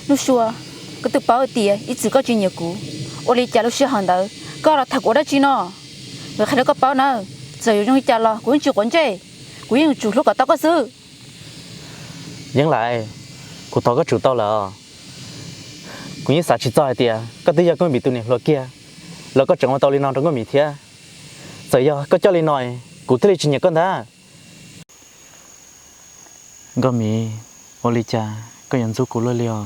Nuj Sua, koj twb paub hais tias ib txwm koj tsis nyiam kuv, ua li cas lub sij hawm ntawd koj los tham kuv ua dab tsi no? Vim qhia rau koj paub na, txawm yuav zoo li cas los kuv yeej tsis quav ntsej, kuv yeej yuav tsum hlub kom tau koj xwb. Yeej Lais, kuv thov koj tsum tau lawm os. Kuv yeej xav tsis txog hais tias koj twb yog Nkauj Mim tus niam hluas kiag los koj tseem ua tau li no rau Nkauj Mim thiab. Txawm yog koj coj li no, kuv thiaj li tsis nyiam koj ntag. Nkauj Mim, ua li cas koj yuav ntxub kuv luaj li os?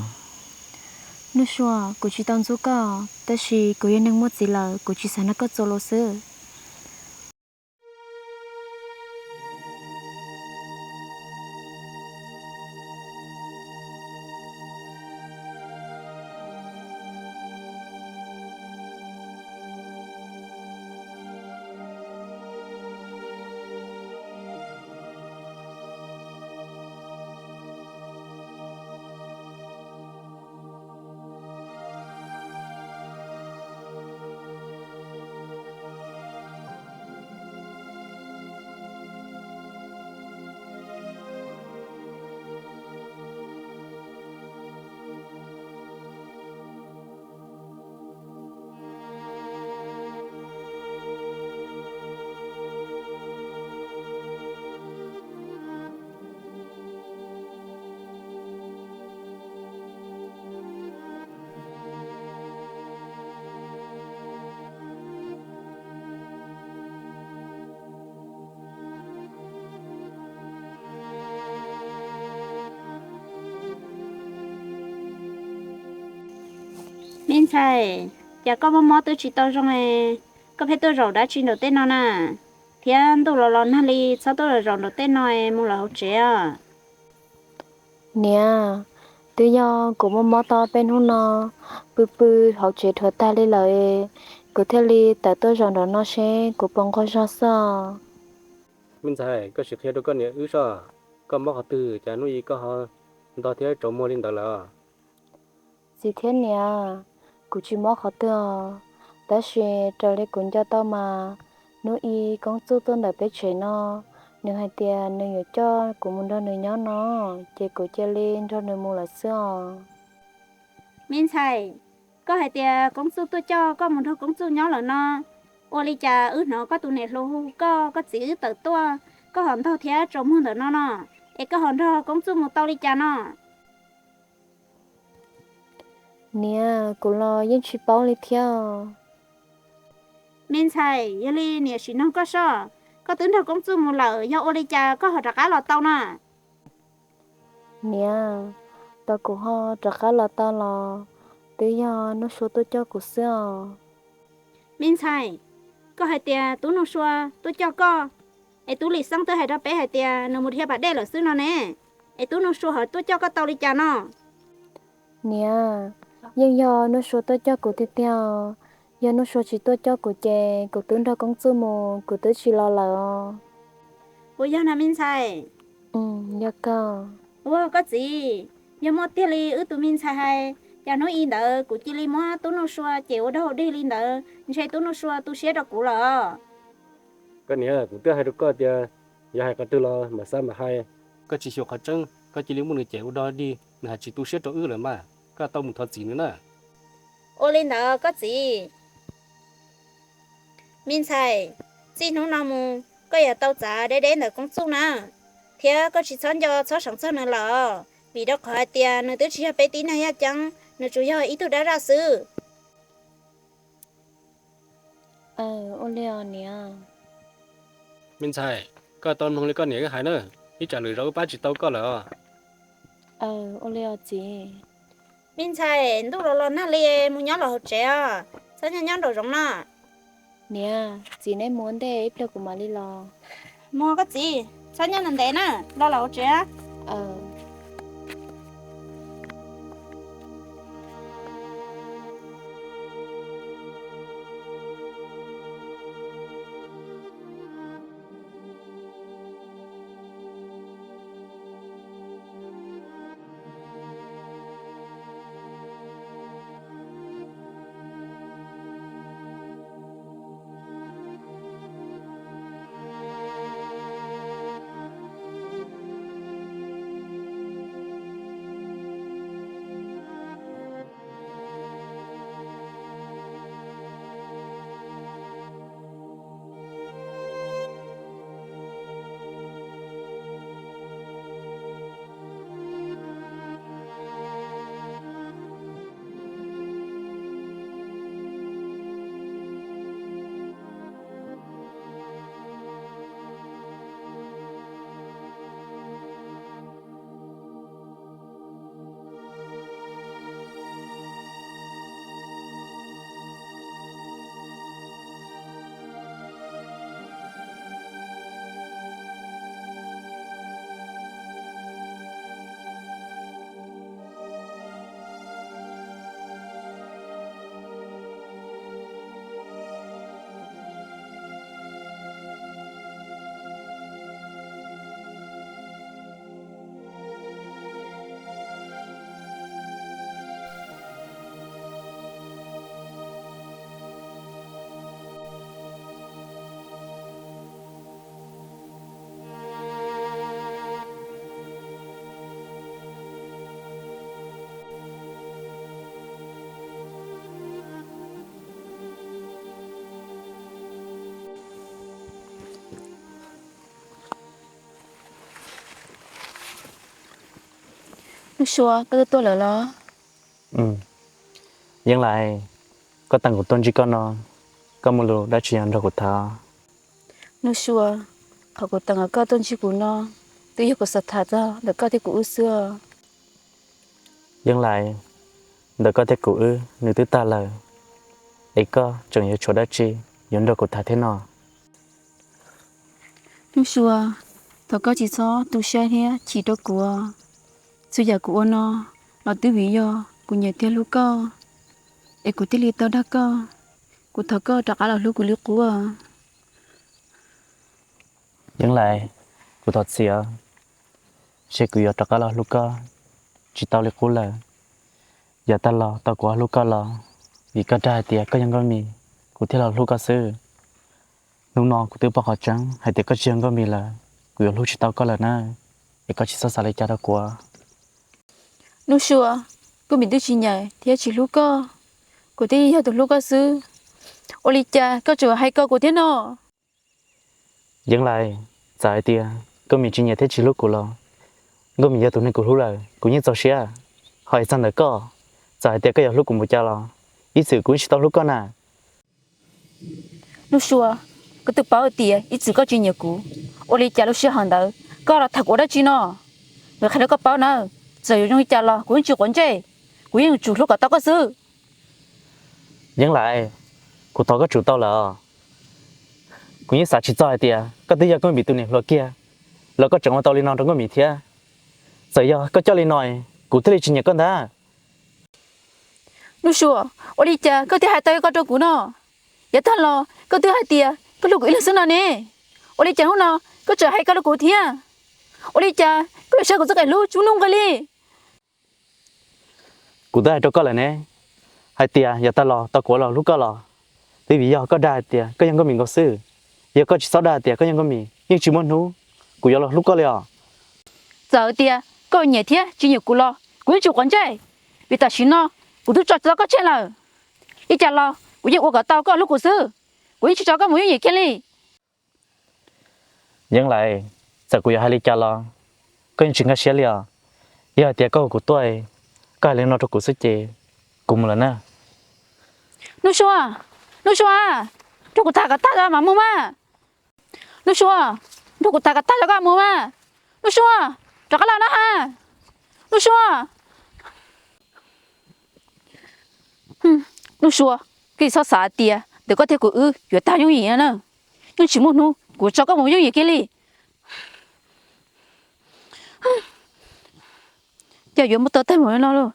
Nuj Sua, kuv tsis tau ntxub koj, tab sis kuv yog neeg muaj txiv lawm, kuv tsis xav nrog koj txuas lus xwb. Me ntxhais, cas koj mob mob twb tsis tau zoo, koj pheej tuaj zaum dab tsi nraum tej no na? Thiab ntuj los los nag li, txhob tuaj zaum nraum tej no, mus lawm hauv tsev os. Niam, twb yog kuv mob mob tau peb hnub no, pw pw hauv tsev dhuav tag li lawm, kuv thiaj li tawm tuaj zaum nraum no seb kuv puas nqaug zog xwb. Me ntxhais, koj sim qhia rau koj niam wb soj, koj mob qhov twg cas hnub i koj ho ntog thiab tsaus muag li ntawd lawm? Txiv thiab niam, kuv tsis mob qhov twg os, tab sis raws li kuv nco tau mas, hnub i Koob Txuj tuaj ntawm peb tsev no, nws hais tias nws yuav coj kuv mus nrog nws nyob no, ces kuv cia li nrog nws mus lawm xwb os. Me ntxhais, koj hais tias Koob Txuj tuaj coj koj mus nrog Koob Txuj nyob lawm no, ua li cas wb hnov koj tus niam hluas hu koj, koj txiv wb tawm tuaj, koj ho ntog thiab tsaus muag ntawm no no, es koj ho nrog Koob Txuj mus tau li cas no? Niam, kuv los yeej tsis paub li thiab. Me ntxhais, yog li niam sim noog koj soj, koj twb nrog Koob Txuj mus lawm, yog ua li cas koj ho rov qab los tau na? Niam, tos kuv ho rov qab los tau los twb yog Nuj Sua tuaj coj kuv xwb os. Me ntxhais, koj hais tias Tub Nuj Sua tuaj coj koj, es Tub Lis Xeeb twb hais rau peb hais tias nws mus dhia pas dej lawm xwb no ne, es Tub Nuj Sua ho tuaj coj koj tau li cas no? Niam, yeej yog Nuj Sua tuaj coj kuv tiag tiag. Yog Nuj Sua tsis tuaj coj kuv ces kuv twb nrog Koob Txuj mus, kuv twb tsis los lawm os. Puas yog na me ntxhais? Yog kawg. Ua koj txiv, yog muaj tiag li wb tus me ntxhais hais, cas hnub i ntawd kuv cia li muab Tub Nuj Sua cem ua dog ua dig li ntawd, ntshe Tub Nuj Sua tu siab rau kuv lawm os. Koj niam, kuv twb hais rau koj tias yog hais qhov twg los mam xav mam hais. Koj tsis xyuas qhov tseeb, koj cia li muab nws cem ua dog dig, nws hais tsis tu siab rau wb lawm mas, koj tau mus thov txim nws na. Ua li ntawd koj txiv. Me ntxhais, txij hnub no mus koj yuav tau txav deb deb ntawm Koob Txuj na, thiab koj tsis txhob nco txhob seev txog nws lawm, vim rau qhov hais tias nws twb tsis yog peb tib neeg yaj ceeb, nws tsuas yog ib tug dab zaj xwb. Ua li os niam. Me ntxhais, koj tau mloog li koj niam wb hais na, ib tsam lwm zaus wb pab tsis tau koj lawm os. Ua li os txiv. Me ntxhais, ntuj los los nag li, mus nyob los hauv tsev os, txhob nyob nyob nraum zoov no. Niam, txiv neb mus ua ntej ib pliag kuv mam li los. Mus koj txiv, txhob nyob ntev ntev na, los los hauv tsev. Nuj Sua, koj twb tuaj lawm los? Yeeb Lais, koj teem kuv tuaj ntsib koj no, koj muaj lus dab tsi yuav nrog kuv tham? Nuj Sua, qhov kuv teem koj tuaj ntsib kuv no, twb yog kuv xav tham txog ntawm koj thiab kuv wb xwb os. Yeeb Lais, ntawm koj thiab kuv wb nws twb tag lawm, es koj tseem yuav tshuav dab tsi yuav nrog kuv tham thiab no? Nuj Sua, thov koj tsis txhob tu siab thiab chim rau kuv. Txhua yam kuv ua no los twb vim yog kuv nyiam thiab hlub koj, es kuv thiaj li tau dag koj. Kuv thov koj rov qab los hlub kuv li qub. Yeeb Lais, kuv thov txim os, ces kuv yuav rov qab los hlub koj tsis tau li qub lawm. Yav tag los tau kuv hlub koj los vim koj dag hais tias koj yog Nkauj Mim, kuv thiaj los hlub koj xwb. Hnub no kuv twb pom qhov tseeb hais tias koj tsis yog Nkauj Mim lawm, kuv yuav hlub tsis tau koj lawm na, es koj tsis txhob xav li cas rau kuv. Nuj Sua, Nkauj Mim twb tsis nyiam thiab tsis hlub koj, kuv thiaj yog tus hlub koj xwb. Ua li cas koj tseem hais ko kuv thiab no? Yeeb Lais, txawm hais tias Nkauj Mim tsis nyiam thiab tsis hlub kuv los Nkauj Mim yog tus neeg kuv hlub lawm, kuv yeej txaus siab. Ho txog ntawm koj, txawm hais tias koj yuav hlub kuv npaum cas los ib txwm kuv yeej tsis tau hlub koj na. Nuj Sua, koj twb paub tias ib txwm koj tsis nyiam kuv, ua li cas lub sij hawm ntawd koj los tham kuv ua dab tsi no? Kuv qhia rau koj paub na, txawm yuav zoo li cas los kuv yeej tsis quav ntsej, kuv yeej yuav tsum hlub kom tau koj xwb. Yeeb Lais, kuv thov koj tsum tau lawm os. Kuv yeej xav tsis txog hais tias koj twb yog Nkauj Mim tus niam hluas kiag los koj tseem ua tau li no rau Nkauj Mim thiab. Txawm yog koj coj li no, kuv thiaj li tsis nyiam koj ntag. Nuj Sua, ua li cas koj thiaj hais tau ko rau kuv no? Yav tag los koj twb hais tias koj hlub kuv ib leeg xwb no ne. Ua li cas hnub no koj tseem hais ko rau kuv thiab? Ua li cas koj yuav saib kuv txoj kev hlub tsis muaj nuj nqis li? Kuv twb hais rau koj lawm ne, hais tias yav tag los tau kuv los hlub koj los twb vim yog koj dag hais tias koj yog Nkauj Mim nkaus xwb. Yog koj tsis txhob dag hais tias koj yog Nkauj Mim, yeej tsis muaj hnub kuv yuav los hlub koj li os. Txawm tias koj nyiam thiab tsis nyiam kuv los kuv yeej tsis quav ntsej, vim tam sim no kuv twb tso tsis tau koj tseg lawm. Li cas los kuv yeej ua kom tau koj hlub kuv xwb, kuv yeej tsis tso koj mus yooj yim kiag li. Yeeb Lais, txawm kuv yuav hais li cas los koj yeej tsis nkag siab li os. Yog hais tias koj hu kuv tuaj, koj hais li no rau kuv xwb ces kuv mus lawm na. Nuj Sua, Nuj Sua, nrog kuv tham kom tag mam mus mas. Nuj Sua, nrog kuv tham kom tag los koj mus mas. Nuj Sua, rov qab los na ha. Nuj Sua. Nuj Sua, koj tsis txhob xav tias ntawm koj thiab kuv wb yuav tag yooj yim na. Yeej tsis muaj hnub kuv tso koj mus yooj yim kiag li. Cas yuav muab tau tag mus li no lauj.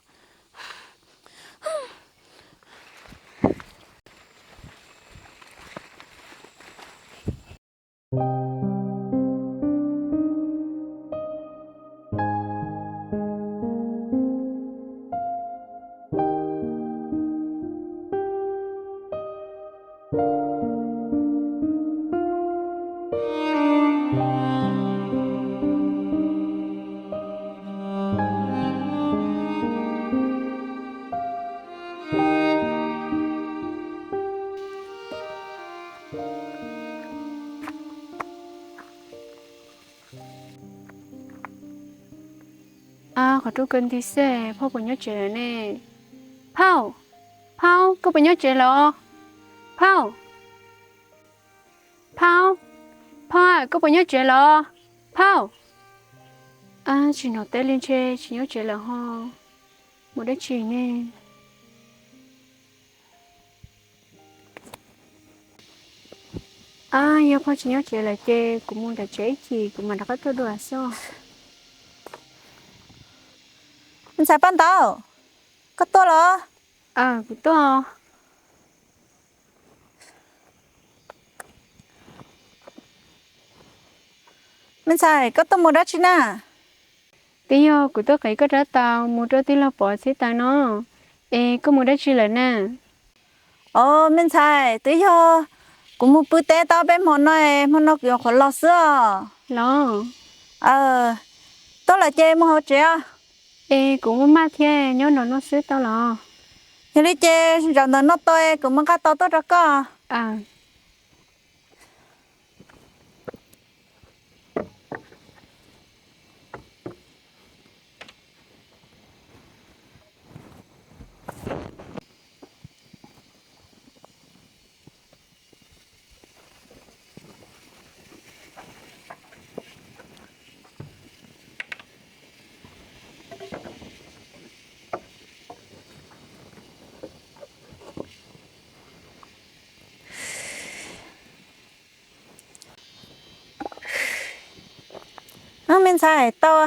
Ab, qhov rooj kaw nti xwb, phauj puas nyob tsev lawm ne? Phauj, phauj, koj puas nyob tsev los? Phauj, phauj, phauj, koj puas nyob tsev los? Phauj. Ab, tsis hnov teb li ntshe tsis nyob tsev lawm ho. Mus dab tsi ne? Ab, yog phauj tsis nyob tsev lawm ces kuv mus nram tsev ib chim kuv mam rov qab tuaj dua xwb. Me ntxhais Paj Ntaub, koj tuaj los? Aw, kuv tuaj. Me ntxhais, koj tuaj mus dab tsi na? Twb yog kuv tuaj qiv koj rab taus mus rau tij laug Pov txhib taws no. Es koj mus dab tsi lawm na? Os, me ntxhais, twb yog kuv mus pw teb tau peb hmo no, hmo no kuv yuav qhuav los xwb os. Los. Aw, tuaj lawm ces mus hauv tsev os. Es kuv muaj maj thiab, nyob no noj xwb tau los? Yog li ces zaum ntawm no tau kuv muab nqa tau tuaj rau koj. Aw. Ntxhais tau,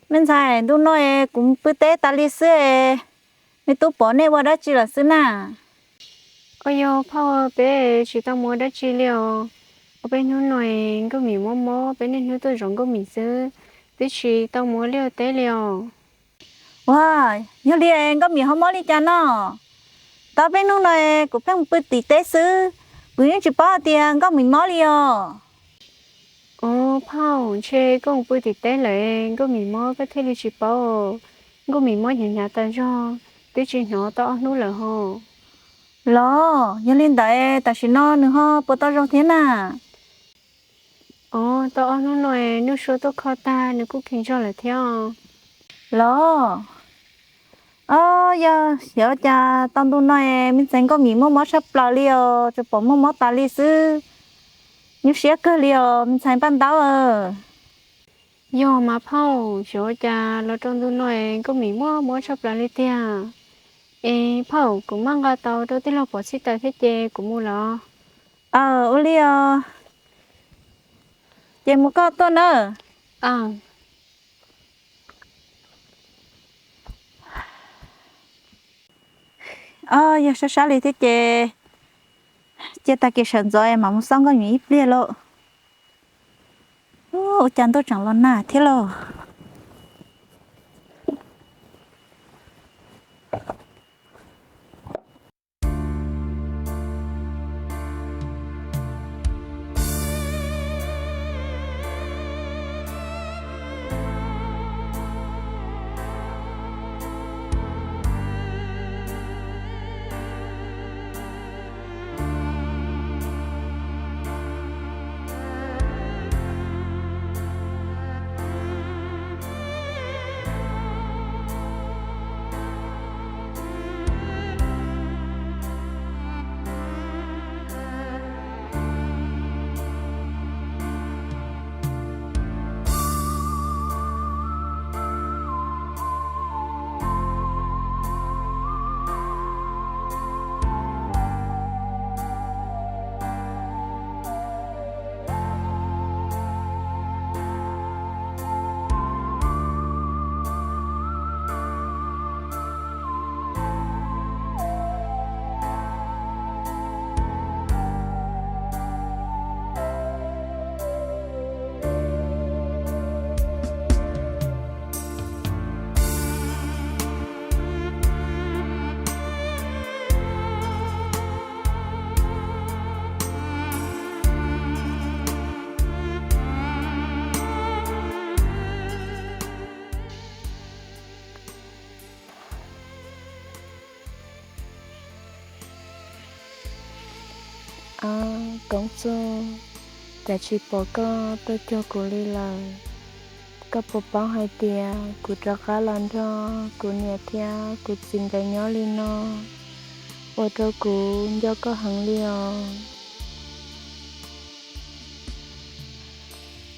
me ntxhais, ntu no es kuv pw teb tas li xwb es, me tub pom nej ua dab tsi lawm xwb na? Ua yog phauj, peb tsis tau mus ua dab tsi li os. Ua peb hnub no es Nkauj Mim mob mob, peb niaj hnub tuaj zov Nkauj Mim xwb, twb tsis tau mus ua liaj ua teb li os. Ua, yog li Nkauj Mim ho mob li cas no? Tau peb hnub no kuv pheej pw tim teb xwb, kuv yeej tsis paub hais tias Nkauj Mim mob li os. Ov, phauj, ntshe koj pw tim teb lawm, Nkauj Mim mob koj thiaj li tsis paub. Nkauj Mim mob hnyav hnyav tas zog, twb tsis hnov tau ob hnub lawm ho. Los yog li ntawd tam sim no nws ho puas tau zoo thiab na? Ov, tau ob hnub no es Nuj Sua tuaj kho tag, nws kuj kheev zog lawm thiab. Los, o, yog xyov cas tau ntu no es me ntxhais Nkauj Mim muaj mob tshaj plaws li os, tsuas pom muaj mob tas li xwb. Nyuaj siab kawg li os me ntxhais Paj Ntaub. Yog mas phauj, xyov cas los rau ntu no es Nkauj Mim muaj mob tshaj plaws li tiag. Es phauj, kuv maj nqa tau rau tij laug Pov Txhij Taws thiab ces kuv mus lawm. Aw, ua li os. Ces mus koj tuaj nawb. O, yog sab sab li thiab ces cia tag kis sawv ntxov mam mus xauj Nkauj Mim ib pliag lauj. Ua cas ntuj tseem los nag thiab lauj. Koob Txuj, cas tsis pom koj tuaj cuag kuv li lawm? Koj puas paub hais tias kuv rov qab los nrog kuv niam thiab kuv txiv nkawd nyob li no, ua rau kuv nco koj heev li os.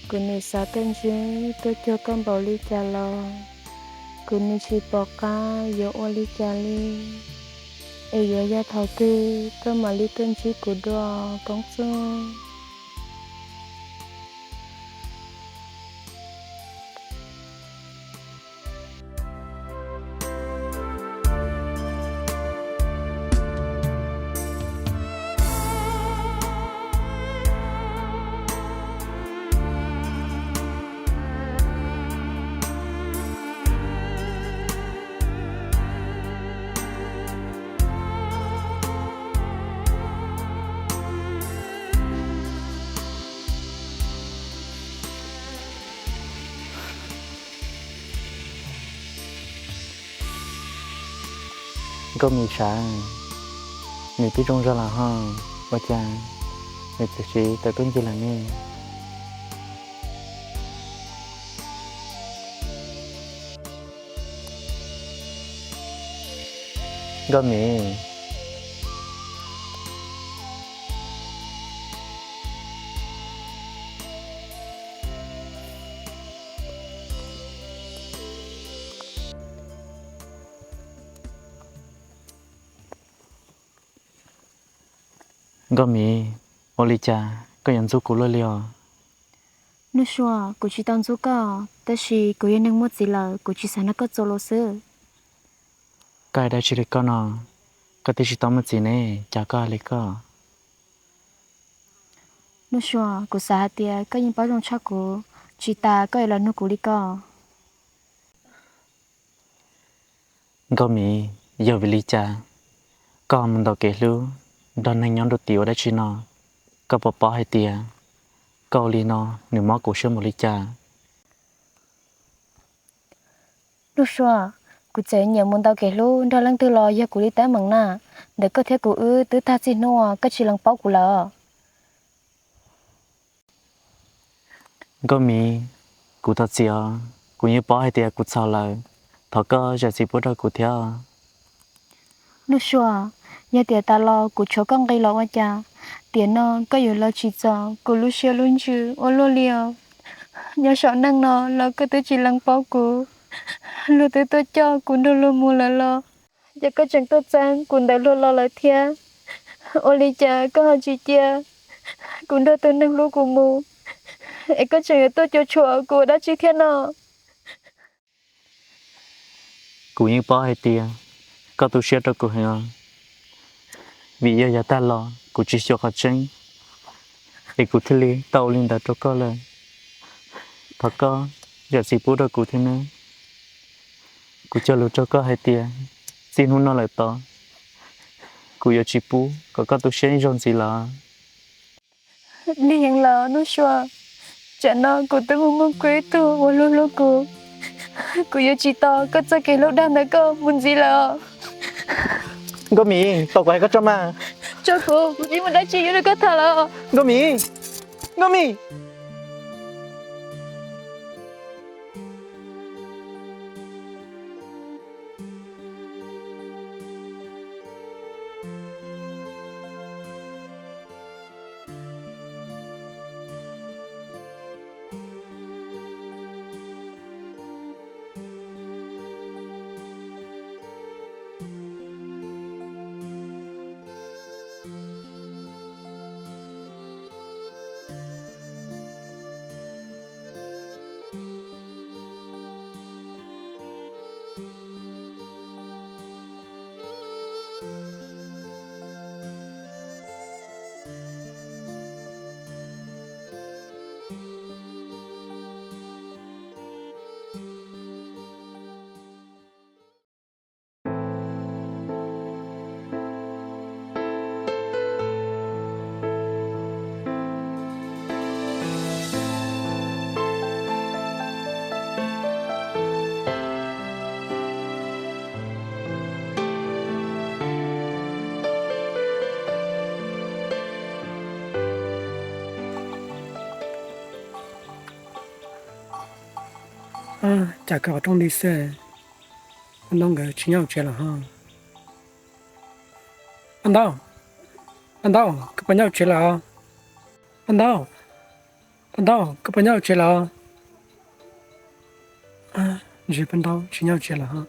Kuv nim xav tuaj ntsib tuaj cuag koj npaum li cas los kuv nim tsis pom qab yuav ua li cas li. Es yuav yog thaum twg koj mam li tuaj ntsib kuv dua, Koob Txuj? Nkauj Mim sav, nws twb zoo zog los ho, ua cas nws txawm siv tawm tuaj ncig lawm ne? Nkauj Mim. Nkauj Mim, ua li cas koj yuav ntxub kuv luaj li os. Nuj Sua, kuv tsis tau ntxub koj, tab sis kuv yog neeg muaj txiv lawm, kuv tsis xav nrog koj txuas lus xwb. Koj hais dab tsi li koj no? Koj twb tsis tau muaj txiv ne, cas koj hais li koj? Nuj Sua, kuv xav hais tias koj yeej paub zoo tshaj kuv, tsis tas koj yuav los nug kuv li ko. Nkauj Mim, yog vim li cas koj ho mus ntaus kev hlub nrog neeg nyob nruab tiv ua dab tsi no? Koj puas paub hais tias koj ua li no nws mob kuv siab npaum li cas? Nuj Sua, kuv txawm nyiam mus ntaus kev hlub nrog leej twg los yog kuv li teeb meem na. Ntawm koj thiab kuv wb twb tag txij hnub uas koj tsis lees paub kuv lawm. Nkauj Mim, kuv thov txim os, kuv yeej paub hais tias kuv txhaum lawm, thov koj zam txim pub rau kuv thiab. Nuj Sua, yog tias tas los kuv tshuav koj nqi los ua cas, tiam no koj yuav los tsim txom kuv lub siab lub ntsws ua luaj li os. Nyob saum neej no los koj twb tsis lees paub kuv, luag twb tuaj coj kuv nrog luag mus lawm los, ces koj tseem tuaj txeeb kuv ntawm luag los lawm thiab. Ua li cas koj ho tsis cia kuv nrog tus neeg hlub kuv mus, es koj tseem yuav tuaj cuam tshuam kuv ua dab tsi thiab no? Kuv yeej paub hais tias koj tu siab rau kuv heev os, vim yog yav tag los kuv tsis xyuas qhov tseeb, es kuv thiaj li tau ua li ntawd rau koj lawm. Thov koj zam txim pub rau kuv thiab nawb. Kuv cog lus rau koj hais tias txij hnub no lawm tod, kuv yuav tsis pub kom koj tu siab ib zaug ntxiv lawm. Lig heev lawm Nuj Sua, tsam no kuv twb mus muaj kuv ib tug uas hlub hlub kuv. Kuv yuav tsis tos koj txoj kev hlub dag ntawd koj mus ntxiv lawm. Nkauj Mim, tos kuv hais koj tso mas. Tso kuv, kuv tsis muaj dab tsi yuav nrog koj tham lawm. Nkauj Mim, Nkauj Mim. Cas kawg qhov rooj li xwb, Paj Ntaub nkawd tsis nyob hauv tsev lawm ho. Paj Ntaub, Paj Ntaub, koj puas nyob hauv tsev lawm os? Paj Ntaub, Paj Ntaub, koj puas nyob hauv tsev lawm os? Ntshe Paj Ntaub tsis nyob hauv tsev lawm ho.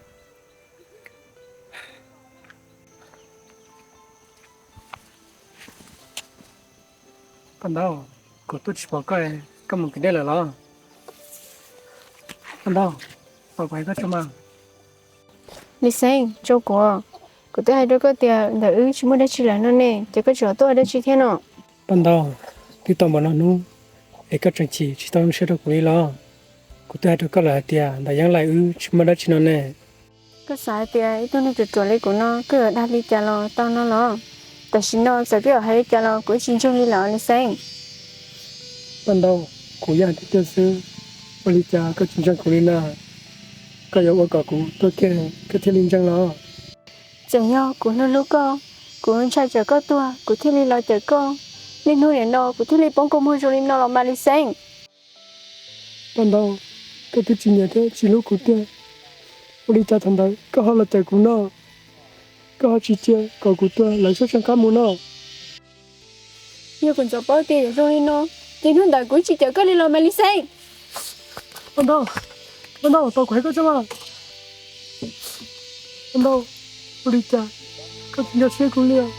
Paj Ntaub, kuv tuaj tsis pom koj, koj mus kev deb lawm los? Paj Ntaub, tos kuv hais koj tso mas. Lis Xeeb, tso kuv, kuv twb hais rau koj tias ntawm wb tsis muaj dab tsi lawm no ne, ces koj tseem tuaj ua dab tsi thiab no? Paj Ntaub, twb tau npaum no hnub es koj tseem chim tsis tau zoo siab rau kuv li los? Kuv twb hais rau koj lawm hais tias ntawm Yeeb Laij wb tsis muaj dab tsi no ne. Koj xav hais tias ib tug neeg ruam ruam li kuv no koj yuav dag li cas los tau no los? Tam sim no txawm koj yuav hais li cas los kuv tsis ntseeg li lawm Lis Xeeb. Paj Ntaub, kuv yeej hais tiag tiag xwb, ua li cas koj tsis ntseeg kuv li na? Koj yuav ua kom kuv tuag kiag koj thiaj li ntseeg los? Txawm yog kuv hlub hlub koj, kuv ntshai tsam koj tuag kuv thiaj li los cawm koj, niaj hnub nim no kuv thiaj li poob kua muag zoo li no los mas Lis Xeeb. Paj Ntaub, koj twb tsis nyiam thiab tsis hlub kuv tiag, ua li cas thaum ntawd koj ho los cawm kuv no? Koj ho tsis cia kom kuv tuag lawv sab tseem qab mus no? Yog kuv ntxov paub tias yuav zoo li no, ces hnub ntawd kuv tsis cawm koj li los mas Lis Xeeb. Paj Ntaub, Paj Ntaub, tos kuv hais koj tso mas. Paj Ntaub, ua li cas koj tsis nkag siab kuv li os?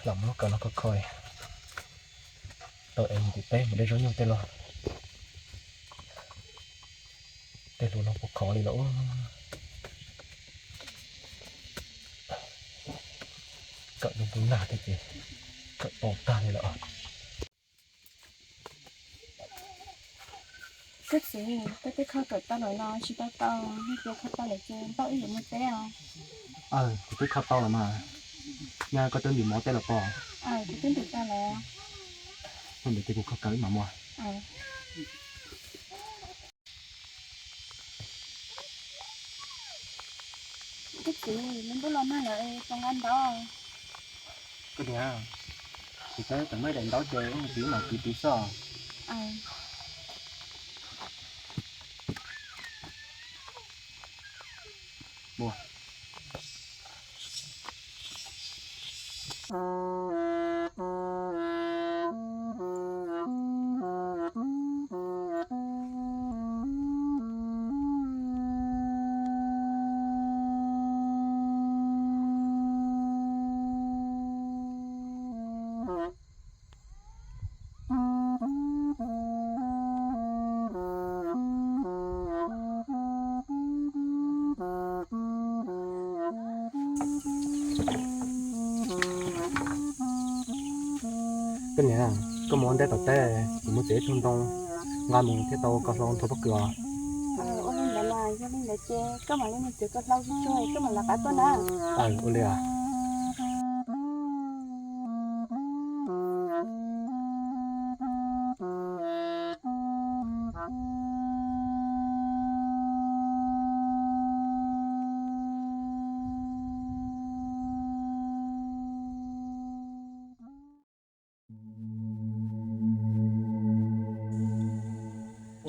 Los muab lub kawm no kho kho, tau es mus tim teb mus de zaub nyuj tej los, tej hluas no puas khov li los. Kawm tus nag thiab ces kawm tau tag li lawm. Koj txiv, koj twb kho kawm tau lawm los tsis tau tau, yog tias kho tau lawm ces npaj wb yuav mus teb os. Aw, kuv twb kho tau lawm mas. Nyaj koj twb ntim mov teb los pom? Aw, kuv twb ntim tau lawm. Thaum ntawd ces kuv kho kawm ib mam mus. Koj txiv, lub ntuj los nag lawm, tau nqa ntaub. Koj niam, kuv twb tau muaj ib daim ntaub ces wb mus kwv mam kwv tid xwb. Koj niam, koj mus ua ntej tom teb, kuv mus txiav ib tug ntoo nqa mus thiaj tau ua koj hlau ntho pob kws os. Ua li ntawd mas yog li ntawd ces koj mam li mus txiav koj hlau tsuag tsuag koj mam li rov qab tuaj na. Aw, ua li os.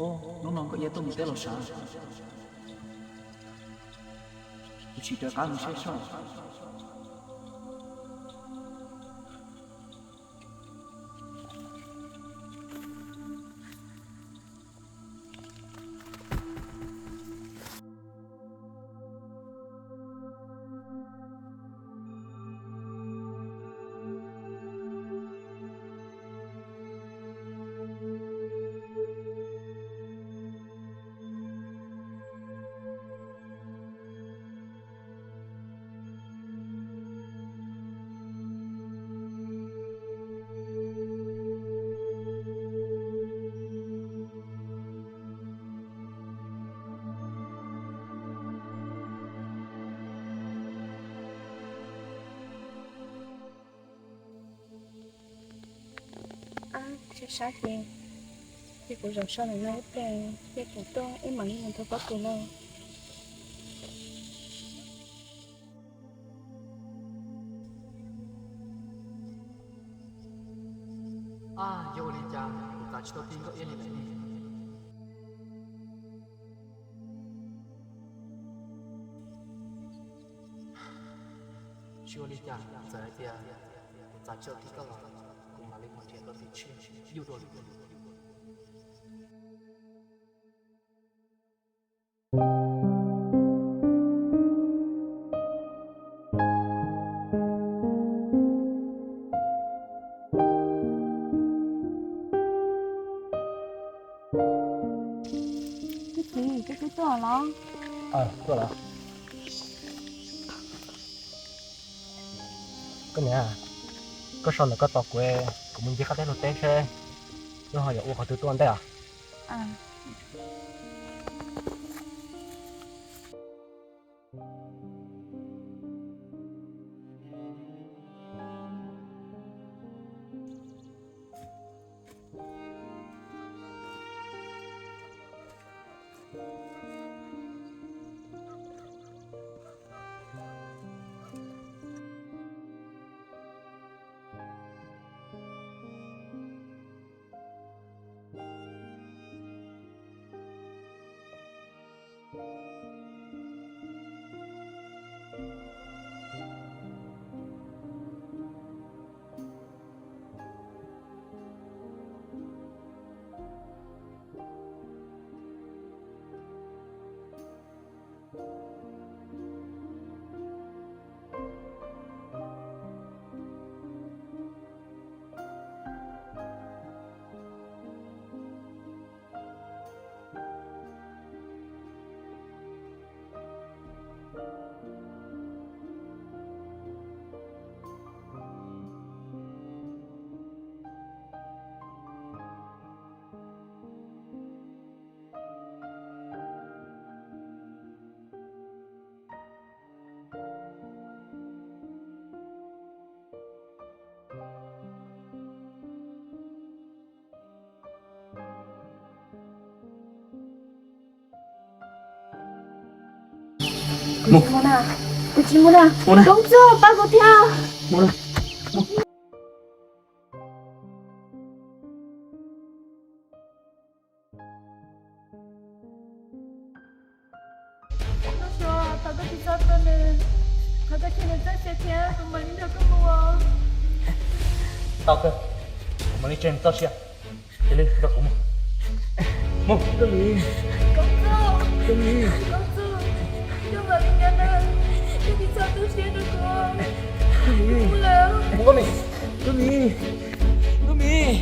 Ub, hnub no koj iab tuaj mus teb los sav? Kuv tsis rov qab mus saib soj. Ab, sab sab ces, ces kuv zaum so ntawm no ib pliag, ces kuv tuaj wb mam li mus thov pob kws no. Ab, yog ua li cas kuv txav tsis tau tig nkauj iab li lawm ne? Tsis ua li cas, txawm hais tias kuv txav tsis tau tig koj los kuv mam li mus nrhiav koj tus tshiab yuj dua lwm tus. Koj txiv, koj twb tuaj los? Aw, tuaj lawm. Koj niam, koj so ntawm koj tos kuv, kuv mus ncig qab teb hlua teb seb wb ho yuav ua qhov twg tuaj ntej os. Mus na, kuv tsis mus na. Mus na. Koob Txooj, pab kuv thiab. Mus na. Thov koj tsis txhob tua nws, thov koj cia nws txoj sia thiab kuv mam li nrog koj mus. Tau kawg, kuv mam li tseg nws txoj sia. Cia li nrog kuv mus. Mus, Koob Lis. Koob Txooj, Koob Lis, Koob Txooj, koj mam li nyob na, koj tsis txhob tu siab rau kuv. Koob Lis, mus, Koob Lis, Koob Lis.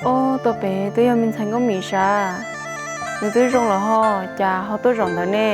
Ob, tuaj pem twb yog me ntxhais Nkauj Mim sav. Nws twb zoo lawm ho, cas ho tuaj zaum ntawd ne?